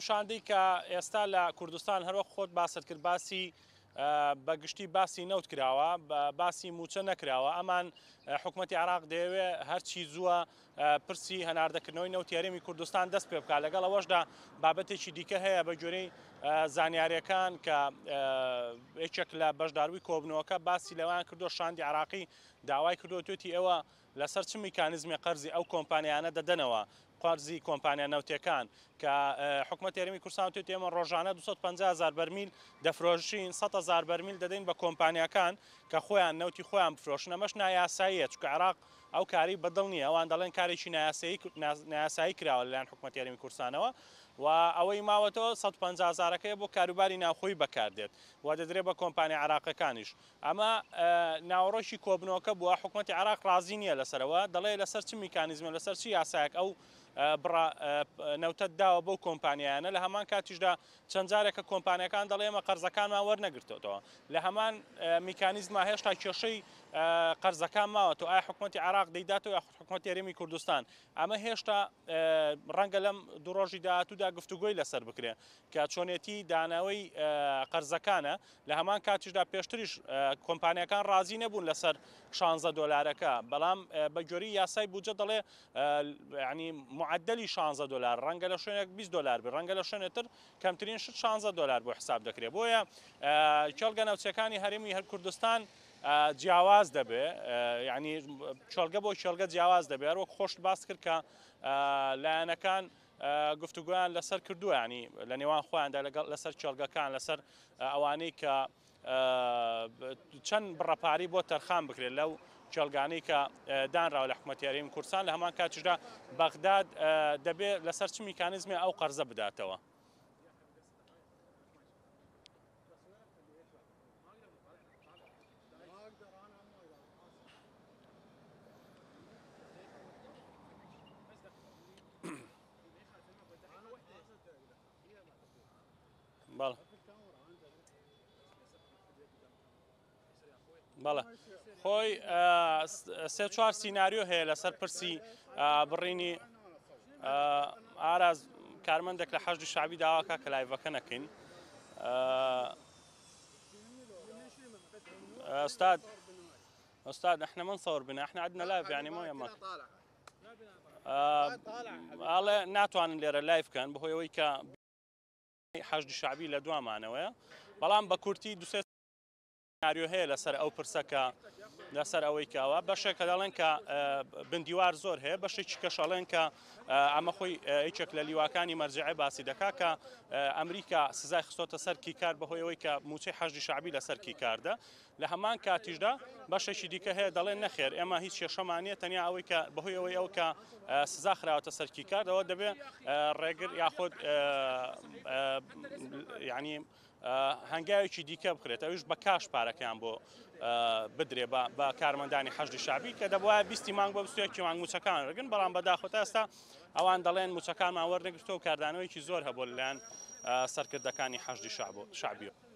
شاندەی کە ئێستا لە کوردستان هەروەک خۆت باست کرد باسی بە گشتی باسی نەوت کراوە باسی موچە نەکراوە ئەمان حکوومەتتی عراق دەیەوێ هەرچی زووە پرسی هەناردەکردنەوەی نەوتی هەرێمی کوردستان دەست پێ بکات لەگەڵ ئەوەشدا بابەتێکی دیکە هەیە بە گوێرەی زانیاریەکان کە یەکێک لە بەشداروی کۆبنەوەکە باسی لەوان کردو شاندی عراقی داوای کردو توێتی ئێوە لەسەر چ میکانیزمێ قەرزی ئەو کۆمپانیانە دەدەنەوە قەرزی کۆمپانیا نەوتیەکان کە حکومەتی هەرێمی کوردستان وتویەتی ئێمە ڕۆژانە 250 هەزار بەرمیل دەفرۆشین 100 هەزار بەرمیل دەدەین بە کۆمپانیاکان کە خۆیان نەوتی خۆیان بفرۆشن ئەمەش نایاساییە چونکە عێراق ئەو کاری بەدڵ نییە ئەوان دەڵێن کارێکی نایاسایی کراوە لەلایەن حکومەتی هەرێمی کوردستانەوە و ئەوەی ماوەتەوە 150 هەزارەکەی بۆ کاروباری ناوخۆی بەکاردێت و دەدرێت بە کۆمپانیا عێراقەکانیش ئەمە ناوەڕۆکی کۆبنەوەکە بووە، حکومەتی عێراق ڕازی نییە لەسەرەوە، دەڵێ لەسەر چ میکانیزمە، لەسەر چ یاسایەک ئەو بڕە نەوتەت داوە بەو کۆمپانیایانە، لە هەمان کاتیشدا چەند جارێکە کۆمپانیاکان دەڵێ ئێمە قەرزەکانمان وەرنەگرتۆتەوە، لە هەمان میکانیزما هێشتا کێشەی قەرزەکان ماوەتەوە، ئایا حکومەتی عێراق دەیداتەوە یاخود حکومەتی هەرێمی کوردستان؟ ئەمە هێشتا ڕەنگە لەم دوو ڕۆژی داهاتوودا گفتوگۆی لەسەر بکرێ کە چۆنێتی دانەوەی قەرزەکانە، لە هەمان کاتیشدا پێشتریش کۆمپانیاکان ڕازی نەبوون لەسەر 16 دۆلارەکە، بەڵام بە گوێرەی یاسای بودجە دەڵێ ینی معدلی 16 دۆلار ڕەنگە لە شوێنێک 20 دۆلار بێ ڕەنگە لە شوێنێ تر کەمترین شت 16 دۆلار بۆ حساب دەکرێت. بۆیە کێڵگە ناوچەکانی هەرێمی هەر کوردستان جیاواز دەبێ، یعنی کێڵگە بۆ کێڵگە جیاواز دەبێ، هەروەک خۆشت باس کرد کە لایەنەکان گفتوگۆیان لەسەر کردووە ینی لە نێوان خۆیاندا لەگەڵ لەسەر کێڵگەکان لەسەر ئەوانەی کە چەند بڕەپاری بۆ تەرخان بکرێت لەو کێڵگانەی کە دانراوە لە حکوومەتی هەرێمی کوردستان لە هەمان کاتیشدا بەغداد دەبێت لەسەر چ میکانیزمێ ئەو قەرزە بداتەوە. بەڵێ بەڵێ خۆی سێ چوار سیناریۆ هەیە لەسەر پرسی بڕینی ئاراز کارمەندێک لە حەشدی شعبی داواکە کە لایڤەکە نەکەین استاد استاد احنا ما نصور بنا احنا عندنا لايف يعني مو يمك ئاڵێ ناتوانن لێرە لایف بکەن بەهۆی ئەوەی کە حەشدی شعبی لە دوامانەوەیە بەڵام بە کورتی دوسێ سناریۆ هەیە لەسەر ئەو پرسە کە لەسەر ئەوەی کەەوە بەشێک کە دەڵێن کە بندیوار زۆر هەیە بەشێکی کەش ئەڵێن کە ئەمە خۆی یەکێک لە لیواکانی مەرجعی باسی دەکا کە ئەمریکا سزای خستۆتە سەر کیکار بەهۆی ئەوەی کە موچەی حەشدی شعبی لەسەر کیکاردە لە هەمان کاتیشدا بەشێکی دیکە هەیە دەڵێن نەخێر ئێمە هیچ کێشەمان نییە تەنیا ئەوەی کە بەهۆی ئەوەی ئەو کە سزا خراوەتە سەر کیکاردەوە دەبێ ڕێگر یاخود یعنی هەنگاوێکی دیکە بکرێت ئەویش بە کاش پارەکەیان بۆ بدرێ بە کارمەندانی حەشدی شعبی کە دەبواە بیستی مانگ بۆ بسوێکی مانگ موچەکان وەرگن بەڵام بەداخۆ تا ئێستا ئەوان دەڵێن موچەکانمان وەرنەگرتووە و کاردانەوەیکی زۆر هەبوو لەلایەن سەرکردەکانی حەشدی شعبیەوە.